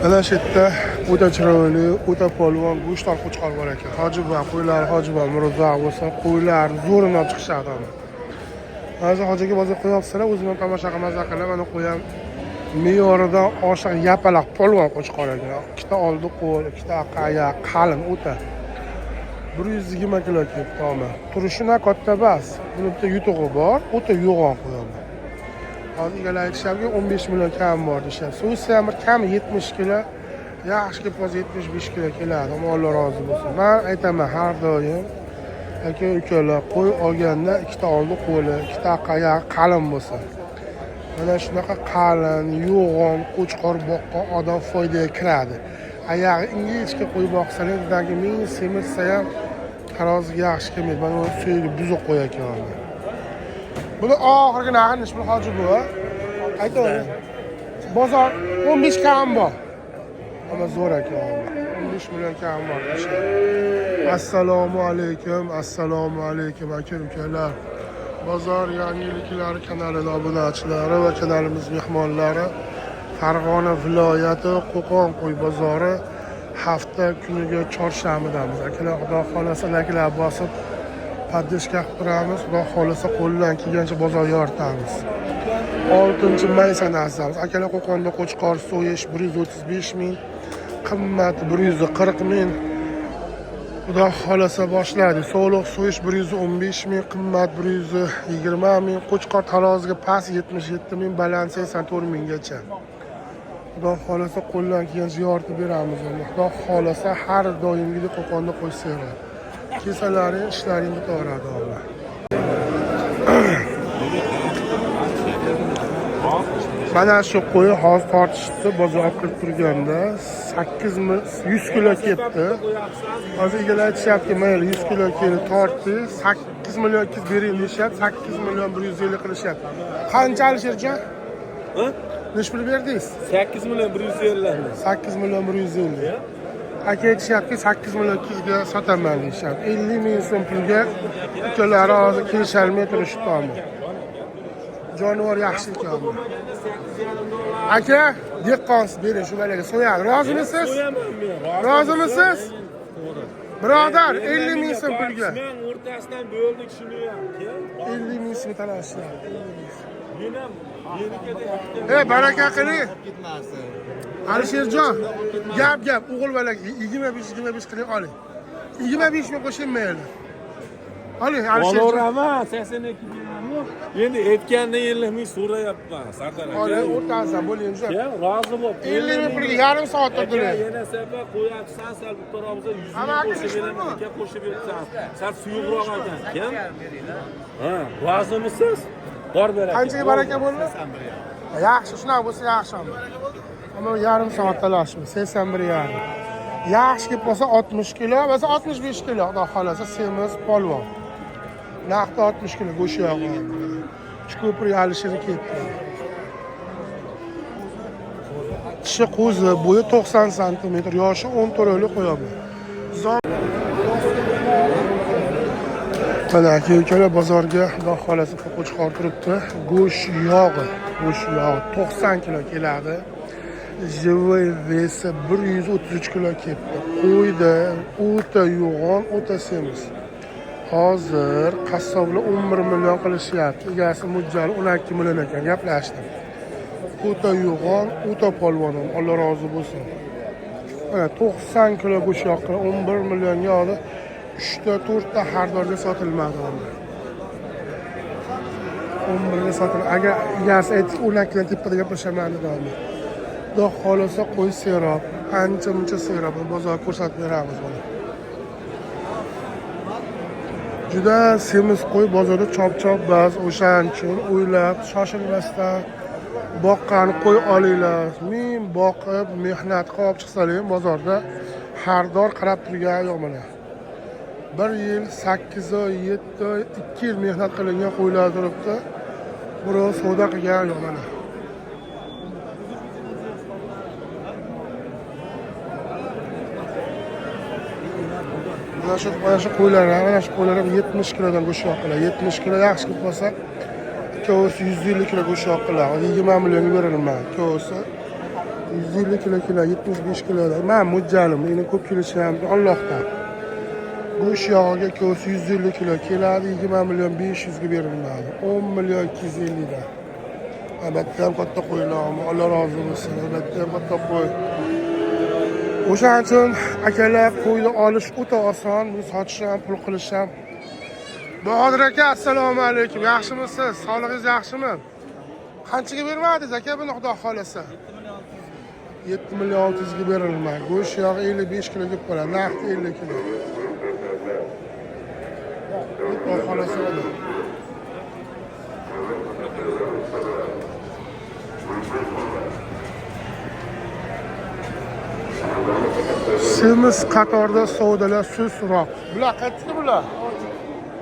Mana shu yerda o'ta chiroyli, o'ta polvon go'shtdor qo'chqor bor ekan. Hoji buva qo'ylar, Hoji buva Mirzo bo'lsa, qo'ylar zo'rini olib chiqishadi. Hozir hoji aka bozor qo'yapsizlar, o'zim ham tomosha qilib maza qilib, mana qo'yam me'yoridan oshiq yapaloq polvon qo'chqor ekan. Ikkita oldi qo'l, ikkita oyoq, qalin o'ta. 120 kilo kelibdi oma. Turishina katta emas. Buni bitta yutug'i bor, o'ta yo'g'on qo'yaman. Hozir egalari aytishyapti, 15 million kam bor deyishyapti. So'ysa ham bir kami 70 kilo, yaxshi kelib qolsa 75 kilo keladi. Ammo Alloh rozi bo'lsin. Men aytaman har doim, aka ukalar, qo'y olganda ikkita oldi qo'li, ikkita oyog'i qalin bo'lsin. Mana shunaqa qalin, yo'g'on qo'chqor boqqan odam foydaga kiradi. Oyog'i ingichka qo'y boqsangiz, undan ming semirsa ham taroziga yaxshi kelmaydi. Mana bu suyagi buzuq qo'y ekan. Buni oxirgi narxi nechi pul hoji buva? Aytavering. Bozor 15 kam bor. Ammo zo'r ekan. 15 million kam bor. Assalomu alaykum, assalomu alaykum aka ukalar. Bozor yangiliklari kanalining obunachilari va kanalimiz mehmonlari, Farg'ona viloyati Qo'qon qo'y bozori hafta kuniga chorshanbadamiz. Akalar, xudo xohlasa likelar bosib поддержка qilib turamiz. Xudo xohlasa qo'ldan kelgancha bozor yoritamiz. 6 may sanasidamiz. Akalar, Qo'qonda qo'chqor so'yish 135 ming, qimmat 140 ming. Xudo xohlasa boshladi. Sog'liq so'yish 115 ming, qimmat 120 ming, qo'chqor taroziga past 77 ming, baland 84 minggacha. Xudo xohlasa qo'ldan kelgancha yoritib beramiz. Xudo xohlasa har doimgidek Qo'qonda qo'y seradi. Kelsalaring ishlaring bitaveradi Alloh. Mana shu qo'y hozir tortishibdi, bozor olib kirib turganda 800 kilo ketdi. Hozir egalari aytishyapti, mayli 100 kilo kelib tortdi, 8 million 200 bering deyishyapti, 8 million 150 qilishyapti. Qancha Alisherjon? Nechi pul berdingiz? 8 million 150. 8 million 150. Aka aytishyapti, 8 million 200 ga sotaman deyishyapti. 50 ming so'm pulga ukalari hozir kelisholmay turishibdi. Jonivor yaxshi ekan. Aka, dehqonsiz bering shu balaga so'yadi. Rozimisiz? Rozimisiz? Birodar, 50 ming so'm pulga. Men o'rtasidan bo'ldik shuni ham. 50 ming so'm talashyapti. Men ham menikida Ey, baraka qiling. Alisherjon, gap gap, o'g'il balaga 25 25 qiling, oling. 25 ming qo'shing mayli. Oling Alisherjon. Olaveraman, 82 mingmi? Endi aytganda 50 ming so'rayapman, Sardor aka. Oling, o'rtasidan bo'ling. Keyin rozi bo'l. 50 ming pulga yarim soat Aka, turdilar. yana safar qo'yapsan, sal bittaroq bo'lsa 100 Hamma ming qo'shib aka, beraman, aka qo'shib bersan. Sal suyuqroq ekan. Kim? Ha, rozimisiz? Bor beraka. Qanchaga baraka bo'ldi? Yaxshi, shunaqa bo'lsa yaxshi. Ammo yarim soat talashib, 81 yarim. Yaxshi kelib qolsa 60 kilo, bo'lsa 65 kilo, xudo xohlasa semiz polvon. Naqd 60 kilo go'sht yog'i. Uchko'prik Alisher ketdi. Tishi qo'zi, bo'yi 90 santimetr, yoshi 14 oylik qo'yaman. Mana aka ukalar bozorga xudo xohlasa qo'chqor turibdi. Go'sht yog'i, go'sht yog'i 90 kilo keladi. Живой вес i 133 kilo ketdi. Qo'yda o'ta yo'g'on, o'ta semiz. Hozir qassoblar 11 million qilishyapti. Egasi mo'ljali 12 million ekan, gaplashdim. O'ta yo'g'on, o'ta polvon, Alloh rozi bo'lsin. Mana 90 kilo go'sht yoqqan 11 millionga oldi. 3 ta 4 ta xaridorga sotilmadi unda. 11 ga sotildi. Agar egasi aytdi 12 dan tepada gaplashaman dedi unda. Xudo xohlasa qo'y serob, ancha muncha serob bozor ko'rsatib beramiz buni. Juda semiz qo'y bozorda chop-chop bas, o'shaning uchun o'ylab, shoshilmasdan boqqan qo'y olinglar. Ming boqib, mehnat qilib chiqsalar ham bozorda xaridor qarab turgani yo'q mana. 1 yil, 8 oy, 7 oy, 2 yil mehnat qilingan qo'ylar turibdi. Birov savdo qilgani yo'q mana. Mana shu qo'ylar ham, mana shu qo'ylar ham 70 kilodan go'sht yoqiladi. 70 kilo yaxshi kelib qolsa, ikkovisi 150 kilo go'sht yoqiladi. 20 millionga berilmaydi. Ikkovisi 150 kilo keladi, 75 kilo. Man mo'ljalim, endi ko'p kelishi ham Allohdan. Go'sht yog'iga ikkovsi 150 kilo keladi, 20 million 500 ga beriladi. 10 million 250 dan. Albatta ham katta qo'ylar, Alloh rozi bo'lsin. Albatta ham katta qo'y. O'shaning uchun akalar, qo'yni olish o'ta oson, buni sotish ham, pul qilish ham. Bahodir aka, assalomu alaykum. Yaxshimisiz? Sog'lig'ingiz yaxshimi? Qanchaga bermadingiz aka buni, xudo xolasa? 7 million 600 ga berilmadi. Go'sht yog'i 55 kilo kelib qoladi. Narxi 50 kilo. Xudo xolasa mana. Semiz qatorda savdolar sustroq. Bular qayerda bular?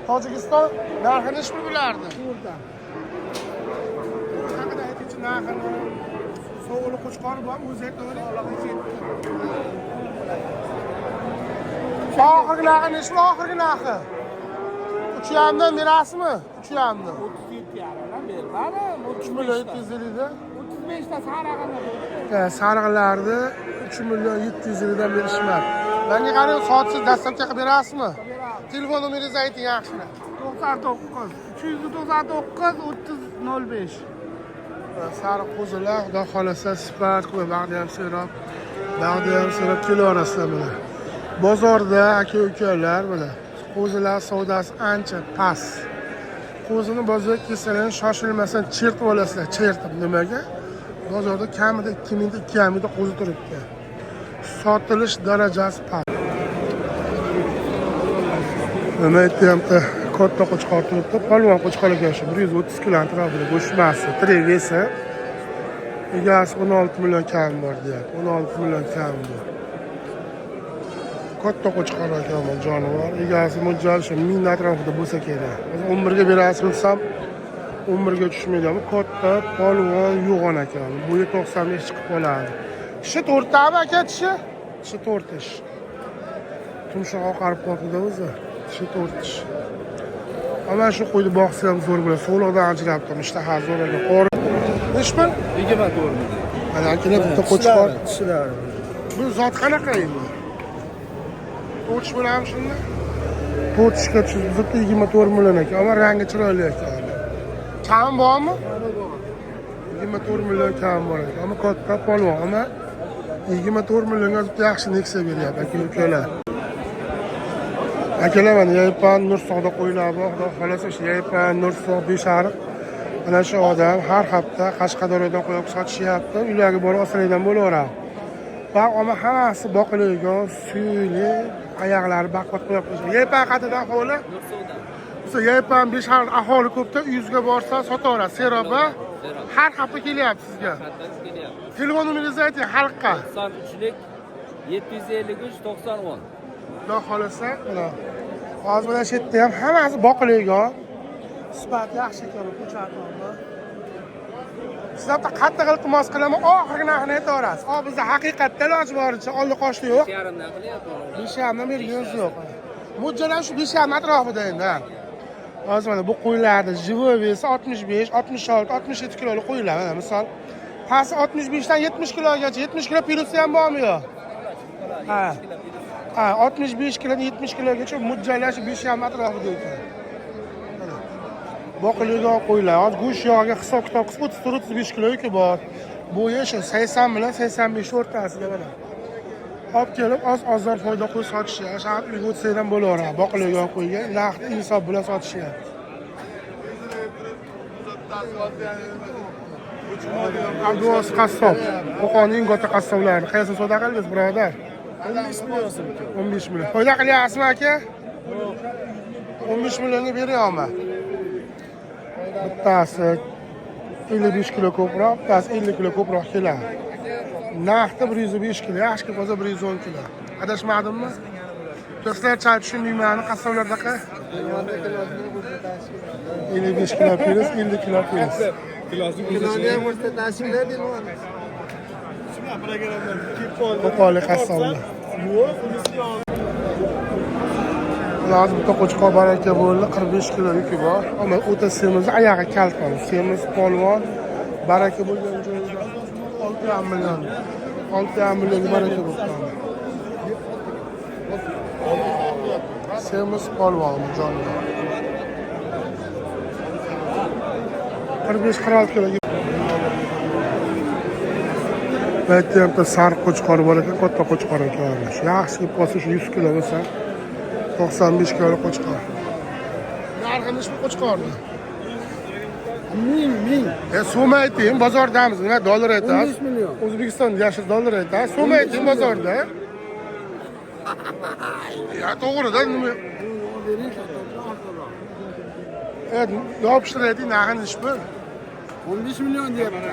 Tojikiston. Narxi nechi pul bulardi? Haqida aytingchi narxini. Sovuli qo'chqor bor, o'zi aytavering. Oxirgi narxi nechi pul? Oxirgi narxi? 3,5dan berasizmi? 3,5dan. 37,5dan bermadim. 3 million 750 dan. 35 ta sarig'ini. Sarig'larni 3 million 750 dan berishmadi. Menga qarang, soatsiz dastlabki qilib berasizmi? Telefon nomeringizni ayting yaxshilab. 99 399 30 05. Sariq qo'zilar, xudo xolasa sifat qo'y, bag'di ham serob, bag'di ham serob kelaverasizlar mana. Bozorda aka ukalar mana qo'zilar savdosi ancha past. Qo'zini bozorga kelsalar shoshilmasdan chertib olasizlar, chertib. Nimaga? Bozorda kamida 2 mingta, 2,5 mingta qo'zi turibdi. Sotilish darajasi past. Nima aytyapti? Katta qo'chqor turibdi. Polvon qo'chqor ekan shu, 130 kilo atrofida go'shtmasi, tirik vesi. Egasi 16 million kam bor deyapti. 16 million kam bor. Katta qo'chqor ekan bu jonivor. Egasi mo'ljal shu 1000 atrofida bo'lsa kerak. Hozir 11 ga berasiz desam 11 ga tushmaydi. Bu katta polvon yo'g'on ekan. Bo'yi 95 chiqib qoladi. Tishi to'rttami aka tishi? Tishi to'rt tish. Tumshug'i oqarib qolibdi o'zi. Tishi to'rt tish. Ana shu qo'yni boqsa ham zo'r bo'ladi. So'liqdan ajrab turibdi. Ishtaha zo'r ekan. Qo'ri. Nechi pul? 24 million. Mana akalar bitta qo'chqor. Tishlari. Bu zot qanaqa endi? To'rt tish bo'ladimi shunda? To'rt tishga tushib 24 million ekan. Ammo rangi chiroyli ekan. Kam bormi? 24 million kam bor ekan. Ammo katta polvon, ammo 24 millionga bitta yaxshi Nexia beryapti aka ukalar. Akalar mana Yaypan Nursoqda qo'ylar bor. Xudo xolasa o'sha Yaypan Nursoq Beshariq. Mana shu odam har hafta Qashqadaryodan qo'yib sotishyapti. Uylarga borib olsalar bo'laveradi. Baq ammo hammasi boqiladigan, suyli, oyoqlari baquvvat qo'yib qo'yishgan. Yaypan qayerdan aholi? O'sha Yaypan Beshariq aholi ko'pda, uyingizga borsa sotaveradi. Seroba har hafta kelyapti sizga. Telefon nomeringizni ayting xalqqa. 93lik 753 90 10. Xudo xolasa mana hozir mana shu yerda ham hammasi boqiladigan. Sifati yaxshi ekan bu ko'chatonni. Sizlar qattiq iltimos qilaman, oxirgi narxini aytaverasiz. O bizda haqiqatda iloji boricha oldi qochdi yo'q. 5,5dan qilyapti. 5,5dan berganimiz yo'q. Mo'ljal ham shu 5,5 atrofida endi. Hozir mana bu qo'ylarni живой vesi 65, 66, 67 kiloli qo'ylar mana misol. Pasti 65 dan 70 kilogacha, 70 kilo pilusi ham bormi yo'q? Ha. Ha, 65 kilodan 70 kilogacha mo'ljallash 5,5 atrofida ekan. Mana. Boqiladigan qo'ylar. Hozir go'sht yog'iga hisob kitob qilsa 34-35 kilo yuki bor. Bo'yi shu 80 bilan 85 o'rtasida mana. Olib kelib oz ozor foyda qo'y sotishyapti. Shahar uyga o'tsa ham bo'laveradi. Boqiladigan qo'yga naqd insof bilan sotishyapti. Abduvos qassob. Qo'qonning katta qassoblari. Qaysini savdo qildingiz, birodar? 15 million so'm. 15 million. Foyda qilyapsizmi aka? 15 millionga beryapman. Bittasi 55 kilo ko'proq, bittasi 50 kilo ko'proq keladi. Narxda 105 kilo, yaxshi kelib qolsa 110 kilo. Adashmadimmi? Do'stlar, chay tushundingmi qassoblardaqa? 55 kilo plyus 50 kilo plyus. Qo'qonlik qassoblar. Hozir bitta qo'chqor baraka bo'ldi, 45 kilo yuki bor. Ammo o'ta semiz, oyog'i kalta. Semiz polvon baraka bo'lgan joyida 6,5 million. 6,5 millionga baraka bo'lib qoldi. Semiz polvon jonli. 45-46 kilo. Bu yerda ham bitta sariq qo'chqor bor ekan, katta qo'chqor ekan. Shu yaxshi kelib qolsa shu 100 kilo bo'lsa, 95 kilo qo'chqor. Narxi nechi qo'chqorni? 1000. So'm ayting, bozordamiz, nima dollar aytasiz? 15 million. O'zbekistonda yashil dollar aytasiz, so'm ayting bozorda. Ya to'g'ri-da, nima? Evet, yopishtirib ayting, narxi nechi pul? 15 million deyapman.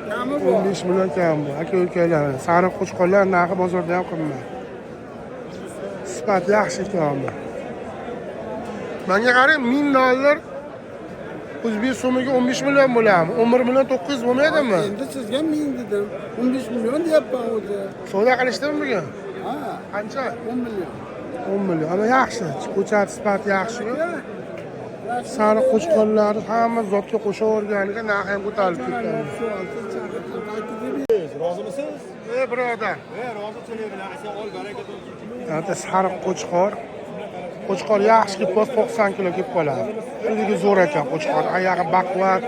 Kami bor. 15 million kam bu. Aka ukalar, sariq qo'chqorlar narxi bozorda ham qimmat. Sifat yaxshi ekan bu. Menga qarang, 1000 dollar o'zbek so'miga 15 million bo'ladimi? 11 million 900 bo'lmaydimi? Endi sizga 1000 dedim. 15 million deyapman o'zi. Savdo qilishdimi bugun? Ha, Qancha? 10 million. 10 million. Ama yaxshi. Ko'chat sifati yaxshi. Sariq qo'chqorlarni hamma zotga qo'shaverganiga narxi ham ko'tarilib ketgan. Rozimisiz? Ey birodar, Rozichilik bilan aka ol baraka bo'lsin. Bitta sariq qo'chqor. Qo'chqor yaxshi kelib qolsa 90 kilo kelib qoladi. O'ziga zo'r ekan qo'chqor. Oyog'i baquvvat,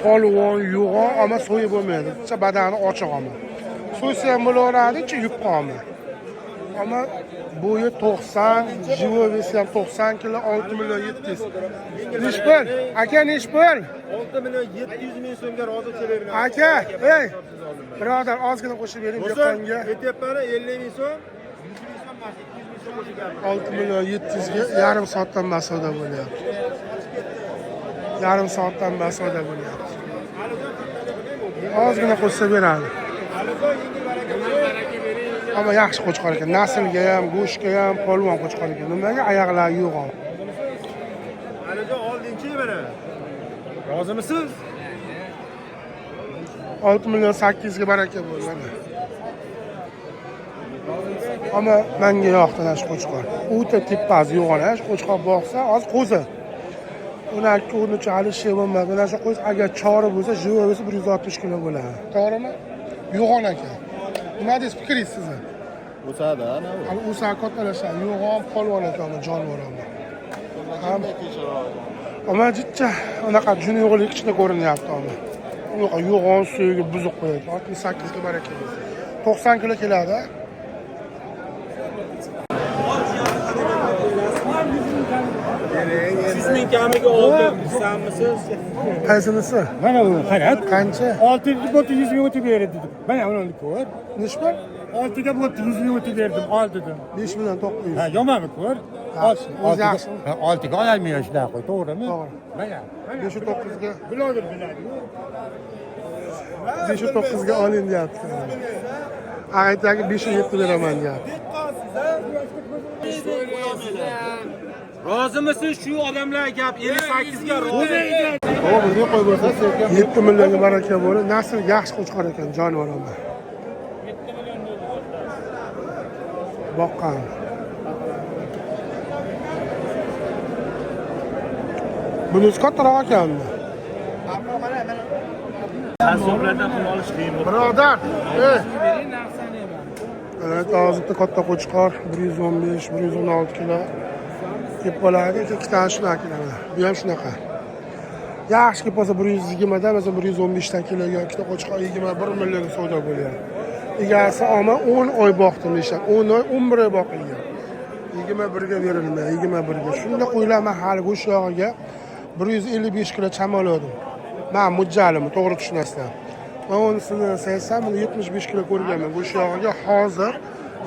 polvon, yo'g'on, ammo so'yib bo'lmaydi. Picha badani ochiq ammo. So'ysa ham bo'laveradi, ichi yupqa ammo. Ammo bo'yi 90, живой вес i ham 90 kilo, 6 million 700. Nech pul? Aka nech pul? 6 million 700 ming so'mga rozichilik bilan. Aka, ey. Birodar, ozgina qo'shib bering Bo'lsa, dehqonga. aytyapman 50 ming so'm, 100 ming so'm emas, 200 ming so'm qo'shib 6 million 700 ga yarim soatdan savdo bo'lyapti. Yarim soatdan savdo bo'lyapti. Ozgina qo'shsa beradi. Ammo yaxshi qo'chqor ekan. Naslga ham, go'shtga ham polvon qo'chqor ekan. Nimaga oyoqlari yo'g'on. Alijon oldingchi mana. Rozimisiz? 6 million 800 ga baraka bo'ldi mana. Ammo menga yoqdi ana shu qo'chqor. O'ta tepasi yo'g'on, ana shu qo'chqor boqsa, hozir qo'zi. 12 13 hali shay bo'lmadi. Mana shu qo'z agar chori bo'lsa, живой bo'lsa 160 kilo bo'ladi. To'g'rimi? Yo'g'on ekan. Nima deysiz, fikringiz sizni? O'sadi, ana u. Hali o'sa kattalashadi. Yo'g'on polvon ekan, jonivor ammo. Ham Ammo jicha unaqa juni yo'qlik ichida ko'rinyapti ammo. Unaqa yo'g'on suyagi buzuq qo'yadi. 68 ga baraka bo'lsin. 90 kilo keladi. Yuz ming kamiga oldim, sanmisiz? Qaysinisi? Mana buni qarab. Qancha? 6 bo'ldi 100 ming o'tib berdi dedim. Mana uni ko'r. Nechi pul? 6 ga bo'ldi 100 ming o'tib berdim, ol dedim. 5 million 900. Ha, yomonmi ko'r? Yaxshi, o'zi yaxshimi? Ha, 6 ga ololmayman shunaqa qo'y, to'g'rimi? To'g'ri. Mana. 5 9 ga Bilodir biladi. 5 9 ga oling deyapti. Ag'aytagi 5 7 beraman deyapti. Rozimisiz shu odamlar gap 58 ga rozi. 7 millionga baraka bo'lib, nasl yaxshi qo'chqor ekan, jonivor ammo. Boqqan. Bunisi kattaroq ekanmi? Birodar, ey. Evet, hozirda katta qo'chqor 115, 116 kilo kelib qoladi. Ikkitasi shunaqa keladi. Bu ham shunaqa. Yaxshi kelib qolsa 120 dan, masalan 115 dan kiloga ikkita qo'chqor 21 millionga savdo bo'lyapti. Egasi olma 10 oy boqdim deyishadi. 10 oy, 11 oy boqilgan. 21 ga berildi, 21 ga. Shunda qo'ylar man hali go'sht yog'iga 155 kilo chamalovdim. Man mo'ljalimni to'g'ri tushunasizlar. Man unisini saysam, buni 75 kilo ko'rganman go'sht yog'iga hozir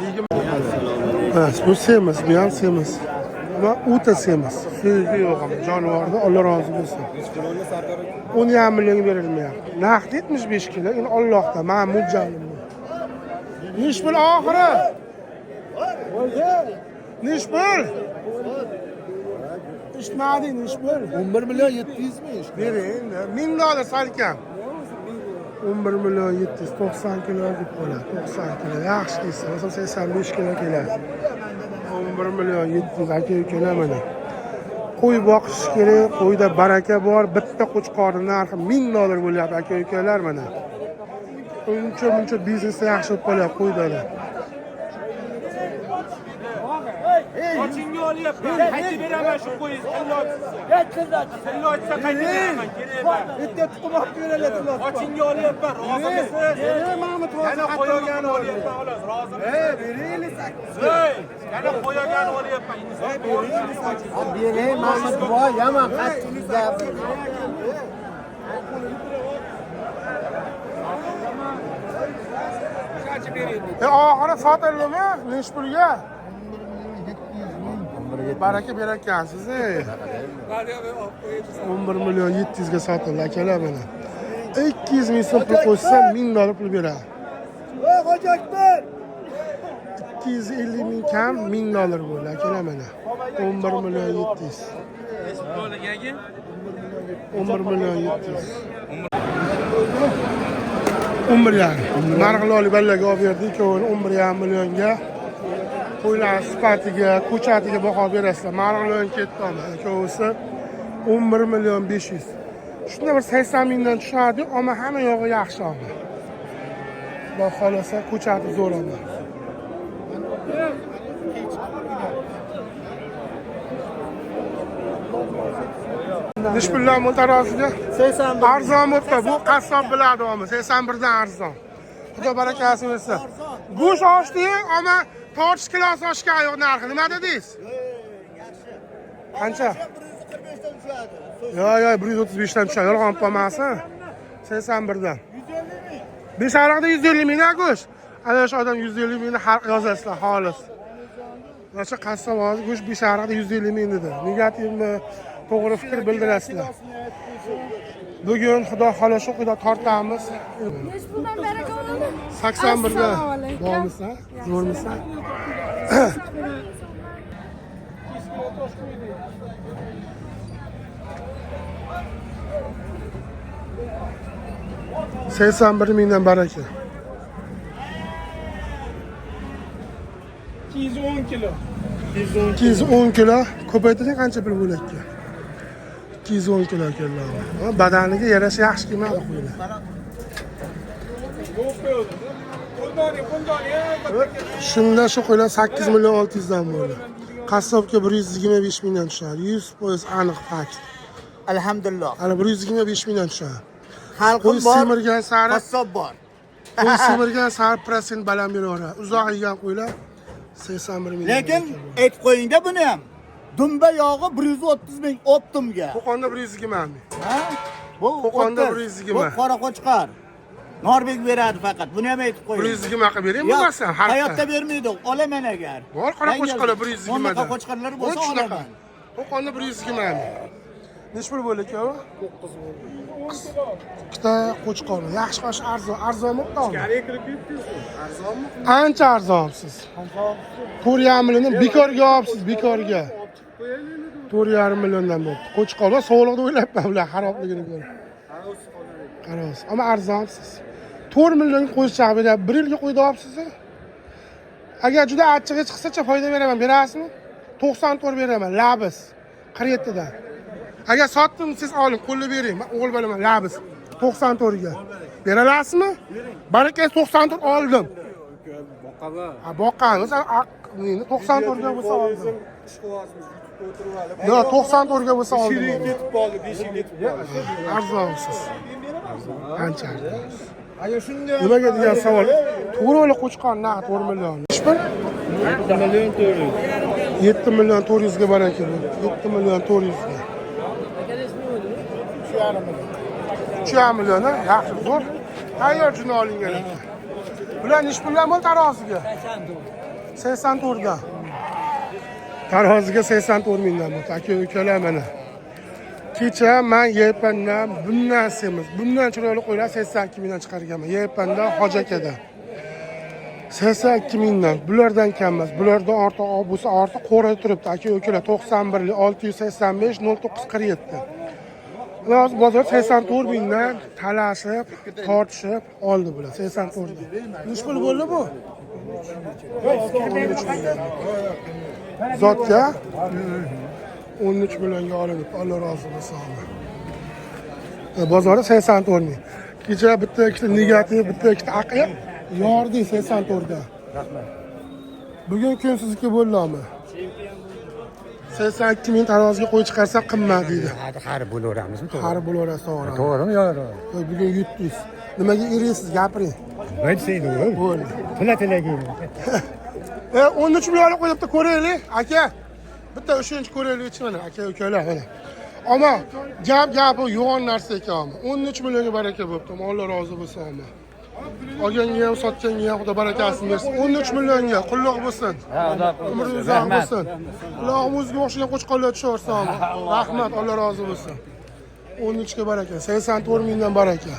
20. Bas, bu semiz, bu ham semiz. Ammo o'ta semiz. Suyagi yo'q ama jonivorni Alloh rozi bo'lsin. 10,5 millionga berilmayapti. Naqd 75 kilo, endi Allohda, man mo'ljalim. Nech pul oxiri? Nech pul? Eshitmading, nech pul? 11 million 700 ming. Bering endi. 1000 dollar salkam. 11 million 790 kilo deb qoladi. 90 kilo. Yaxshi desa, masalan 85 kilo keladi. 11 million 700 aka ukalar mana. Qo'y boqish kerak, qo'yda baraka bor. Bitta qo'chqorning narxi 1000 dollar bo'lyapti aka ukalar mana. Uncha muncha biznesda yaxshi bo'lib qolyapti qo'ydalar. Ochingga olyapman. Qaytib beraman shu qo'yingizni. Tillo ochsa. Tillo ochsa qaytib beraman. Kerak emas. Bitta tuxum olib beradi. Ochingga olyapman. Rozimisiz? Yana qo'yogani olyapman xolos. Rozimisiz? Beraylik. Hey, yana qo'yogani olyapman. Insof to'g'ri. Beray, Mahmud boy yomon qattiq. Oxiri sotildimi? Nechi pulga? Baraka berarkansiz. 11 million 700 ga sotildi akalar mana. 200 ming so'm pul qo'shsa 1000 dollar pul beradi. Voy Hoji Akbar. 250 ming kam 1000 dollar bo'ldi akalar mana. 11 million 700. 11 million 700. 11,5. Narxi ballaga olib berdi, ikkovini 11,5 millionga. Qo'ylar sifatiga, ko'chatiga baho berasizlar. Marg'ilon ketdi ama ikkovisi 11 million 500. Shunda bir 80 mingdan tushadi, ammo hamma yog'i yaxshi ama. Xudo xolasa ko'chati zo'r ama. Nechi puldan bu taroziga? 81. Arzon bo'libdi. Bu qassob biladi ama 81 dan arzon. Xudo barakasini bersin. Go'sht oshdi, ammo tortish kilosi oshgan yo'q narxi. Nima dedingiz? Qancha? 145 dan tushadi. Yo'q, yo'q, 135 dan tushadi. Yolg'on bo'lmasin. 81 dan. Beshariqda 150 ming go'sht. Ana shu odam 150 mingni har yozasizlar, xolis. Mana shu qassob hozir go'sht beshariqda 150 ming dedi. Negativmi, to'g'ri fikr bildirasizlar. Bugun Xudo xohlasa xudo tortamiz. Nechi puldan baraka bo'ldi? 81 dan. Assalomu alaykum. Bormisan? Zo'rmisan? 81 mingdan baraka. 210 kilo. 210 kilo ko'paytiring qancha pul bo'lakka? 210 kilo keldi. Badaniga yarasha yaxshi kelmadi qo'ylar. Shunda shu qo'ylar 8 million 600 dan bo'ldi. Qassobga 125 mingdan tushadi. 100% aniq fakt. Alhamdulillah. Ana 125 mingdan tushadi. Xalqim Qo'y bor. semirgan sari, Qassob bor. qo'y semirgan sari prosent baland beraveradi. Uzoq yegan qo'ylar 81 mingdan. Lekin aytib qo'yingda buni ham. Dumba yog'i 130 ming optimga. Qo'qonda 120 ming. Ha? Bu Qo'qonda 30. 120. Bu qora qo'chqor. Norbek beradi faqat. Buni ham aytib qo'ying. 120 qilib beraymi Yo'q, bo'lmasa? Harfda. Hayotda bermaydi. Olaman agar. Bor qora qo'chqorlar 120 Bunaqa dan. qo'chqorlar bo'lsa shunaqa. olaman. Qo'qonda 120 ming. Nechi pul bo'ldi aka? 9 bo'ldi. Ikkita qo'chqor. Yaxshi qo'sh arzon, arzonmi? Arzonmi? Ancha arzonsiz. 4,5 millionni bekorga olibsiz, bekorga. 4,5 milliondan bo'libdi. Qo'chqorlar sog'liqni o'ylabman ular xarobligini ko'rib. Qarovsiz. Ammo arzonsiz. 4 millionga qo'shchaq beryapti. 1 yilga qo'ydi olibsiz. Agar juda achchig'i chiqsa-chi foyda beraman, berasizmi? 94 beraman, labis. 47 dan. Agar sotdim, siz oling, qo'lni bering. Men o'g'il bolaman, labis. 94 ga. Bera olasizmi? Baraka 94 oldim. Ha, boqamiz. 94 ga bo'lsa oldim. Yo'q, 94 ga bo'lsa oldim. Ketib qoldi, 5 yil ketib qoldi. Arzonsiz. Ancha arzonsiz. Agar shunda Nimaga degan savol. To'g'ri o'yla qo'chqor narxi 4 million. Nechi pul? 7 million 400. 7 million 400 ga baraka bo'ldi. 7 million 400 ga. 3,5 million, ha? Yaxshi, zo'r. Tayyor juni olingan ekan. Bular nechi puldan bo'ldi taroziga? 84 dan. Taroziga 84 mingdan bo'ldi. Aka ukalar mana. Kecha men YPNdan bundan semiz, bundan chiroyli qo'ylar 82 mingdan chiqarganman. YPNdan Hoji akadan. 82 mingdan. Bulardan kam emas. Bulardan ortiq bo'lsa ortiq qo'rada turibdi. Aka ukalar 91 685 0947. Hozir bozor 84 mingdan talashib, tortishib oldi bular 84 dan. Nechi pul bo'ldi bu? 13 million. Zotga 13 millionga olinib, Alloh rozi bo'lsin. Bozorda 84 ming. Kecha bitta ikkita negativ, bitta ikkita aql yordik 84da. Rahmat. Bugun kun sizniki bo'ldimi? 82 ming taroziga qo'y chiqarsa qimmat deydi. Hali bo'laveramizmi? Hali bo'laverasiz, to'g'ri. To'g'rimi yo to'g'ri? Yo'q, bugun yutdingiz. Nimaga eriysiz, gapiring. Bilsaydi u. Bo'ldi. Tila tilagin. 13 millionlik qo'yibdi, ko'raylik, aka. Bitta 3-chi ko'raylik mana, aka ukalar mana. Ammo gap gapi yo'g'on narsa ekan ammo. 13 millionga baraka bo'pti. Alloh rozi bo'lsin ammo. Olganga ham, sotganga ham Xudo barakasini bersin. 13 millionga qulluq bo'lsin. Umri uzoq bo'lsin. Ilohim o'ziga o'xshagan qo'chqorlar tushaversin ammo. Rahmat, Alloh rozi bo'lsin. 13 ga baraka, 84 mingdan baraka.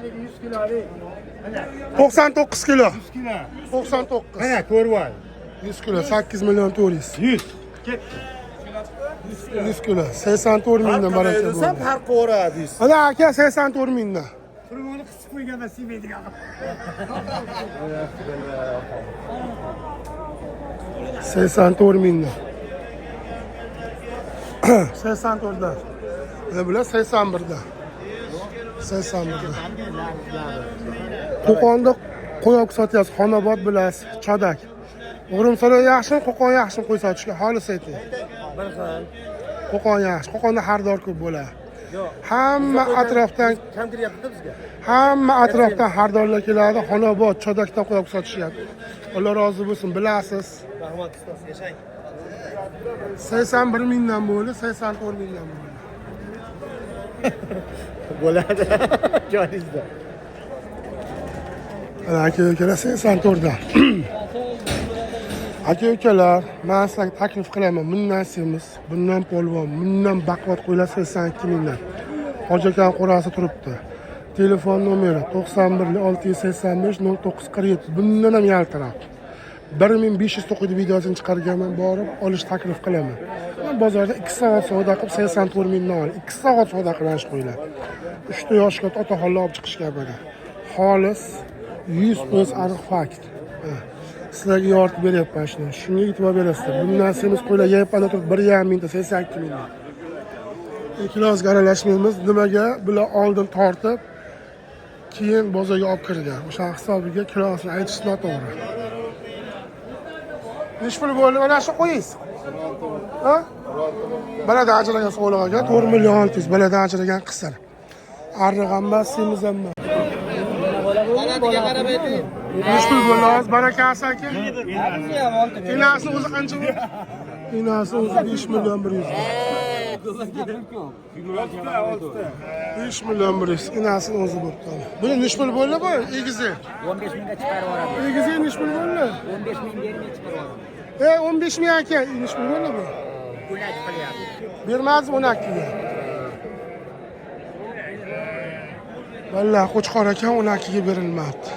100 kilolik. 99 kilo. 100 kilo. 99. Mana ko'rib ol. 100 kilo 8 million 400. 100. 100 kilo 84 mingdan baraka bo'ldi. Farqi o'radi. Ana aka 84 mingdan. Turmoni qisib qo'yganman siymaydigan. 84 mingdan. 84dan. Mana bular 81dan. 81dan. Qo'qonda qo'y olib sotyapsiz, Xonobod bilasiz, Chodak. O'g'rimsaroy yaxshimi, Qo'qon yaxshimi qo'y sotishga? Xolis ayting. Bir xil. Qo'qon yaxshi. Qo'qonda xaridor ko'p bo'ladi. Yo'q. Hamma atrofdan Kam kiryapti-da bizga. Hamma atrofdan xaridorlar keladi, Xonobod, Chodakdan qo'y olib sotishyapti. Alloh rozi bo'lsin, bilasiz. Rahmat ustoz, yashang. 81 mingdan bo'ldi, 84 mingdan bo'ldi. Bo'ladi. Joyingizda. Mana aka ukalar 84dan. Aka ukalar, men sizlarga taklif qilaman, bundan semiz, bundan polvon, bundan baquvvat qo'ylar 82 mingdan. Hoji akani qo'rasi turibdi. Telefon nomeri 91 685 0947. Bundan ham yaltiroq. 1500 ta qo'ydi videosini chiqarganman, borib olish taklif qilaman. Men bozorda 2 soat savdo qilib 84 mingdan oldim. 2 soat savdo qilish qo'ylar. 3 ta yosh katta otaxonlar olib chiqishgan mana. Xolis 100% aniq fakt. Sizlarga yoritib beryapman shuni. Shunga e'tibor berasizlar. Bundan semiz qo'ylar yayapman turib 1,5 mingta 82 mingdan. Ikkalamiz aralashmaymiz. Nimaga? Bular oldin tortib, keyin bozorga olib kirgan. O'sha hisobiga kilosini aytish noto'g'ri. Nechi pul bo'ldi? Mana shu qo'yingiz. Ha? Baladan ajragan so'liq aka 4 million 600 baladan ajragan qisir. Arriq ham emas, semiz ham emas. Nechi pul bo'ldi hozir? Barakasi aka. Enasi o'zi qancha bo'ldi? Enasi o'zi 5 million 100. 5 million 100. Enasini o'zi bo'libdi. Buni nechi pul bo'ldi bu? Egizi. 15 mingga chiqarib yuboramiz. Egizi nechi pul bo'ldi? 15 ming bermay chiqarib yuboramiz. 15 ming aka, nechi pul bo'ldi bu? 12 qilyapti. Bermaz 12 ga. Vallahi qo'chqor aka 12 ga berilmabdi.